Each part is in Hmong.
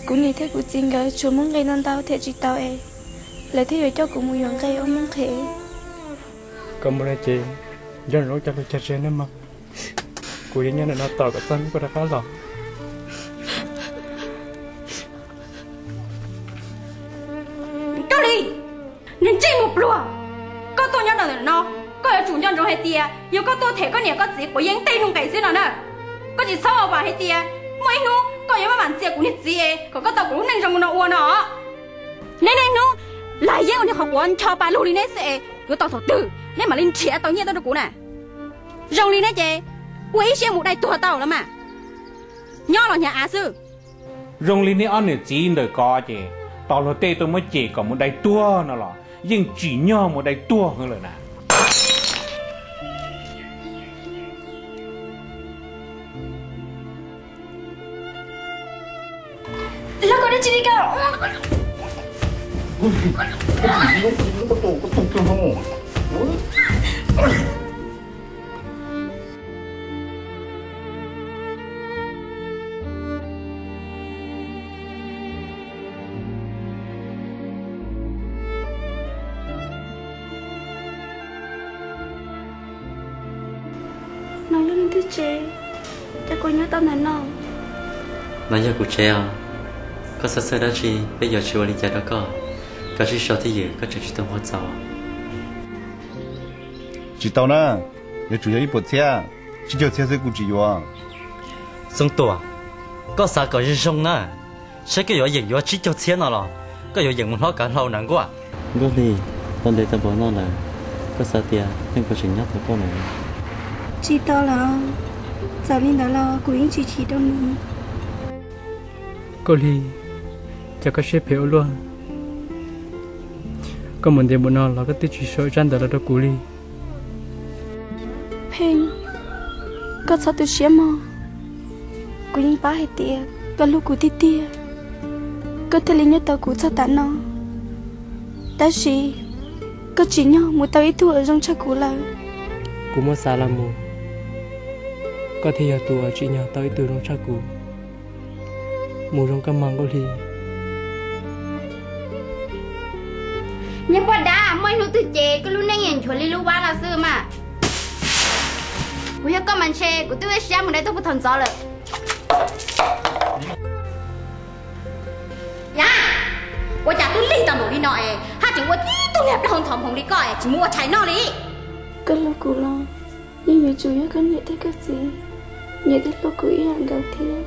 Kuv niam thiab kuv txiv nkawd tsuas muab nqe ntau ntau them tsis tau es lawv thiaj yuav coj kuv mus yuav nqe ua muab nqe. Koj mus no ces nco ntsoov cov lus cog tseg nawb mog. Kuv yuav nyob ntawm no tos kom txog hnub koj rov qab los. Koj li, niag ntsej muag pluag, koj tuaj nyob ntawm no, koj yuav tsum nco ntsoov hais tias yog koj tuaj them koj niam koj txiv quav yeeb tej nuj nqes xwb no na. Koj tsis txhob ua vam hais tias muaj ib hnub koj yuav maj mam txias kuv niag txiv es kom koj tau kuv lub neej zoo no ua no. Neb niaj hnub lag yeeb ua niag qhov quav ncho pa lug li neb xwb es yuav tau thaum twg neb mam li nrhiav tau nyiaj tuaj rau kuv na? Zoo li neb ces ua ib siab mus dai tuag tau los mas, nyob los hnyav av xwb. Zoo li neb ob niam txiv ntawm ko ces tos luag tej tuaj muab cem kom mus dai tuag no los yeej tsim nyog mus dai tuag heev lawm na. Los koj dab tsi li koj? No yog leej twg tsev, cas kuv nyob tau ntawm no? No yog kuv tsev os. Koj xav xwb dab tsi, peb yuav tsis ua li cas rau koj. Koj sib sau twj ywm, koj tseem tsis tau muag txaus. Tsis tau na, yuav tsum yog ib puas txhiab, tsib caug txhiab xwb kuv tsis yuav. Xyooj Tuam, koj xav kom zoo zoo na, saib koj yuav yeem yuav tsib caug txhiab no los koj yuav yeem mus hlob kav hlau na Nkuaj. Nkauj Hli, tau ntev tau npaum no lawm, koj xav tias Xyooj puas tseem nyob tos koj lawm? Tsis tau lawm, txawm li ntawd los kuv yeej tsis chim rau nws. Nkauj Hli, cas koj siab phem ua luaj? Koj mus ntev npaum no los koj twb tsis sau tsab ntawv los rau kuv li. Pheej, koj txhob tu siab mog. Kuv yeej paub hais tias koj hlub kuv tiag tiag, koj thiaj li nyob tos kuv txog tav no. Tab sis koj tsim nyog mus tau ib tug uas zoo tshaj kuv lawm. Kuv muab xav los mus, koj thiaj yog tus uas tsim nyog tau ib tug zoo tshaj kuv. Mus zoo koj mog Nkauj Hli. Niag poj dab, muaj ib hnub twg ces koj lub neej yeej nchuav li lub vab no xwb mas. Kuv yog koj mas ntshe kuv twb ua siab mus dai tuag puag thaum ntxov lawm. Yam, ua cas twb lig tau npaum li no es haj tseem ua tib tug niag plaub hau ntxhov nphoov li koj es tsis mus ua tshais noj li. Koj hlub kuv los yeej yuav tsum yog koj niam thiab koj txiv, nyiam thiab hlub kuv ib yam nkaus thiab,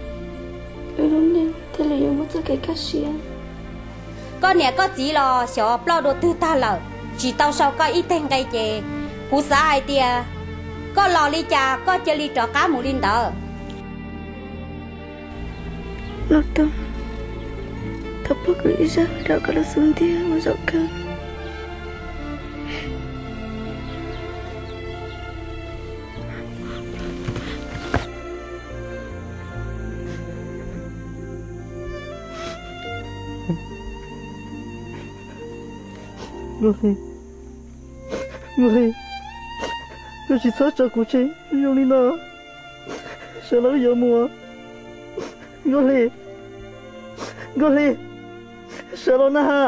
wb lub neej thiaj li yuav muaj txoj kev kaj siab. Koj niam koj txiv los xyov ploj dua twg tag lawm, tsis tau sau koj ib teg nqe ces kuv xav hais tias koj los li cas koj cia li rov qab mus li ntawd. Los Toog, thov pub kuv ib zaug rau koj lub xub ntiag ua zaum kawg. Nkauj Hli, Nkauj Hli, koj tsis txhob tso kuv tseg zoo li no, sawv los wb yuav mus. Nkauj Hli, Nkauj Hli, sawv los na ha.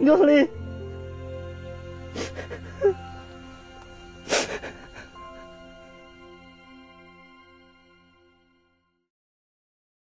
Nkauj Hli.